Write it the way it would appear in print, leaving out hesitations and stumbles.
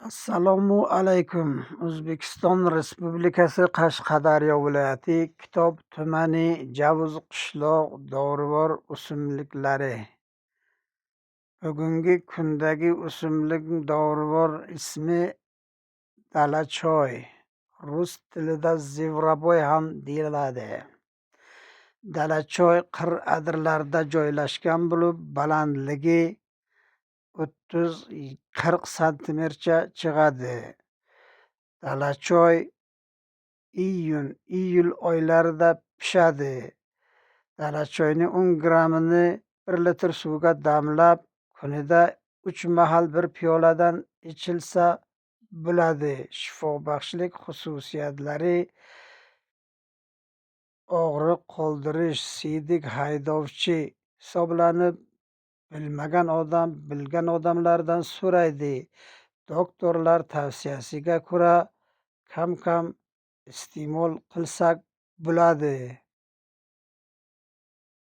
Assalomu alaykum. O'zbekiston Respublikasi Qashqadaryo viloyati Kitob tumani, Javuz qishloq dorivor o'simliklari. Bugungi kundagi o'simlik dorivor ismi dalachoy. Rus tilida зверобой ham deyiladi. Dalachoy qir adirlarda joylashgan bo'lib, balandligi 30-40 santimetrcha chiqadi. Dalachoy iyun, iyul oylarida pishadi. Dalachoyni 10 grammini 1 litr suvga damlab, kunida 3 mahal bir piyoladan ichilsa bo'ladi. Shifobaxshlik xususiyatlari: og'riq qoldirish, siydik haydovchi hisoblanib, bilmagan odam bilgan odamlardan so'raydi. Doktorlar tavsiyasiga ko'ra kam-kam iste'mol qilsak bo'ladi.